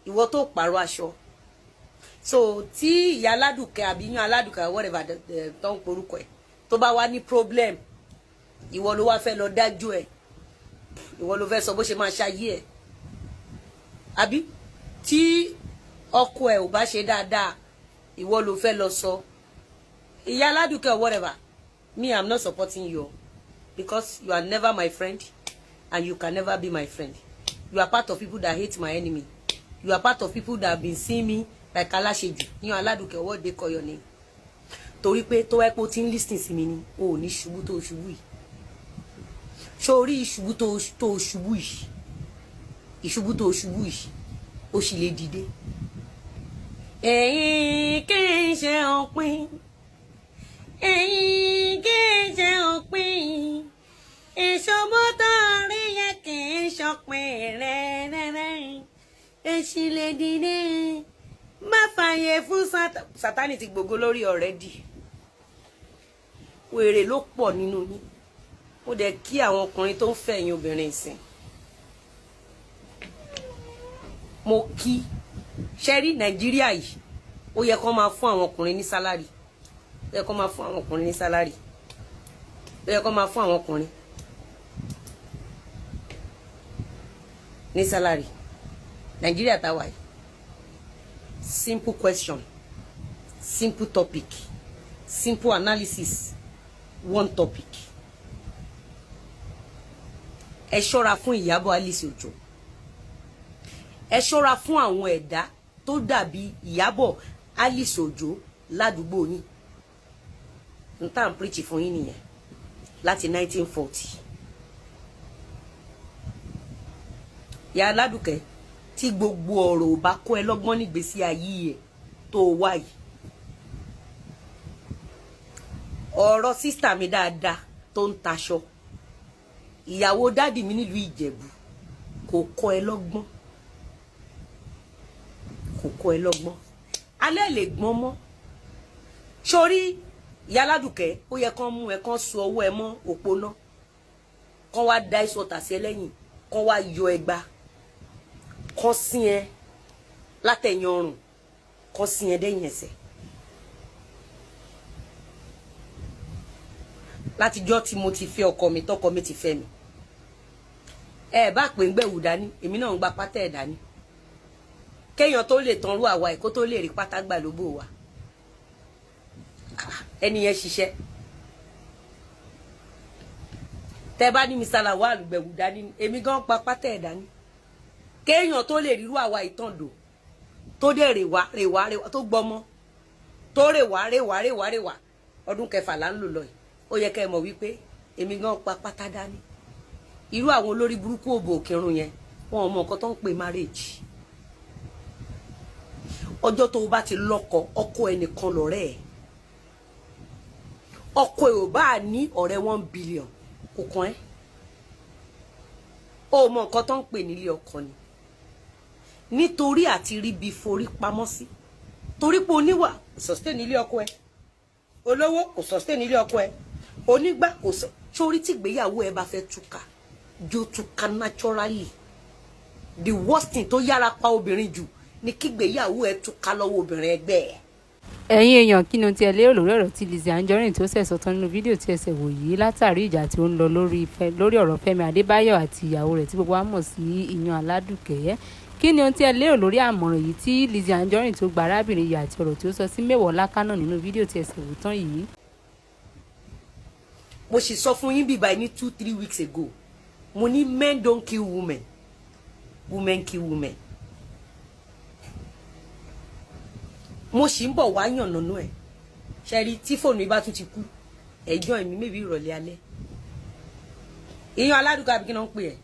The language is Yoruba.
Ìwọ tó pààrọ̀ aṣọ. So tí ìyá Aládùkẹ́ àbí yan Aládùkẹ́, whatever tó ń porúkọ ẹ̀, tó bá wá ní problem, ìwọ ló wá fẹ́ lọ dájú ẹ̀, ìwọ ló fẹ́ sọ bó ṣe máa ṣayé ẹ̀. Àbí tí ọkọ ẹ̀ ò bá ṣe dáadáa, ìwọ ló fẹ́ lọ sọ. Ìyá Aládùkẹ́, whatever, me, I'm not supporting you because you are never my friend and you can never be my friend. You are part of people that hate my enemy. You are part of people that have been seeing me like aláṣejù. Yan Aládùkẹ́, what they call your name, torí pé tó wáyé pé o ti ń listen sí mi ni, o ò ní ṣubú tó ṣubú yìí. Sórí ìṣubú tó ṣubú yìí, ìṣubú tó ṣubú yìí, ó sì lè dìde. Ẹ̀yin kì í ṣe òpin, ẹ̀yin kì í ṣe òpin, ìṣubú tó rí yẹn kì í ṣọpin rẹ́rẹ́rẹ́, èsì lè dìde. Má fààyè fún Sátánì ti gbogbo lórí already. Wèrè ló pọ̀ nínú yín. Ó dẹ̀ kí àwọn ọkùnrin tó ń fẹ́ ẹ̀yin obìnrin ìsìn, mo kí ṣẹ́rí. Nàìjíríà yìí, ó yẹ kó máa fún àwọn ọkùnrin ní salary, ó yẹ kó máa fún àwọn ọkùnrin ní salary, ó yẹ kó máa fún àwọn ọkùnrin ní salary. Nàìjíríà táwa yìí, simple question, simple topic, simple analysis, one topic. Ẹ ṣọ́ra fún Ìyábọ̀ Alice Òjó. Ẹ ṣọ́ra fún àwọn ẹ̀dá tó dàbí Ìyábọ̀ Alice Òjó ládùúgbò yín. N tá à ń preach fún yín nìyẹn láti 1940. Ìyá Aládùkẹ́, tí gbogbo ọ̀rọ̀ ò bá kọ́ ẹ lọ́gbọ́n nígbésí ayé ẹ̀ tó wá yìí, ọ̀rọ̀ sísítà mi dáadáa tó ń taṣọ, ìyàwó dádì mi nílùú Ìjẹ̀bú, kò kọ́ ẹ lọ́gbọ́n, kò kọ́ ẹ lọ́gbọ́n, alẹ́ lè gbọ́n mọ́. Sórí ìyá Aládùkẹ́, ó yẹ kán mú ẹ, kán so ọwọ́ ẹ mọ́ òpó náà, kán wá da iṣu ọ̀tà sí ẹ lẹ́yìn, kán wá yọ ẹgba, kán sín ẹ látẹ̀yìn ọrùn, kán sín ẹ dẹ́yìn ẹsẹ̀. Látijọ́ tí mo ti fẹ́ ọkọ mi, tọkọ mi ti fẹ́ mi, ẹ bá pè ń gbẹ̀wù dání, èmi náà ń gba pátá ẹ̀ dání. Kéèyàn tó lè tanrú àwa ẹ̀, kó tó lè rí pátá gbà lóbò wa, ẹni yẹn ṣiṣẹ́. Tẹ bá ní Mr. Lawal gbẹ̀wù dání, èmi gan pa pátá ẹ̀ dání. Kéèyàn tó lè rírú àwa ìtàndò tó dé rèwá rèwá rèwá, tó gbọmọ tó rèwá rèwá rèwá rèwá, ọdún kẹfà là ń lò lọ yìí. Ó yẹ kẹ́ ẹ mọ̀ wípé èmi gan pa pátá dání. Irú àwọn olórí burúkú òbò òkèrún yẹn, wọn ò mọ nǹkan tó ń pè marriage. Ọjọ́ tó o bá ti lọ́kọ, ọkọ ẹnìkan lọ̀rẹ́ ẹ̀. Ọkọ ẹ̀ ò bá ní ọ̀rẹ́ 1 billion, kò kàn ẹ́. O mọ nǹkan tó ń pè nílé ọkọ ni, nítorí àti ríbi forí pamọ́ sí, torí pé oníwà kò sustain ilé ọkọ ẹ, olówó kò sustain ilé ọkọ ẹ, onígbà kò sọ. Sórí tí ìgbéyàwó ẹ bá fẹ́ túká, jó túká naturally. The worst thing tó yára pa obìnrin jù ni kígbéyàwó ẹ túká lọ́wọ́ obìnrin ẹgbẹ́ ẹ. Ẹ̀yin èèyàn, kí ni ohun tí ẹ lérò lórí ọ̀rọ̀ tí Lizzy Anjorin tó ṣẹ̀ sọ tán nínú fídíò tí ẹ ṣẹ̀ wò yìí, látàrí ìjà tí ó ń lọ lórí ọ̀rọ̀ Fẹ́mi Adébáyọ̀ àti ìyàwó rẹ̀ tí gbogbo wa mọ̀ sí Ìyàn Aládùkẹ́? Kí ni ohun tí ẹ lérò lórí àmọ̀ràn yìí tí Lizzy Anjorin tó gba arábìnrin yìí àti ọ̀rọ̀ tí ó sọ sí Mewolaka náà nínú fídíò tí ẹ ṣẹ̀ wò tán yìí? Mo sì sọ fún yín bíbá ní 2-3 weeks ago, mo ní men don't kill women, women kill women. Mo sì ń bọ̀ wá yànnàná ẹ̀. Ṣe rí tí fóònù mi bá tún ti kú, ẹjọ́ èmi mébí ìrọ̀lẹ́ alẹ́. Ìyàn Aládùúgbò àbí kí náà ń pè ẹ́.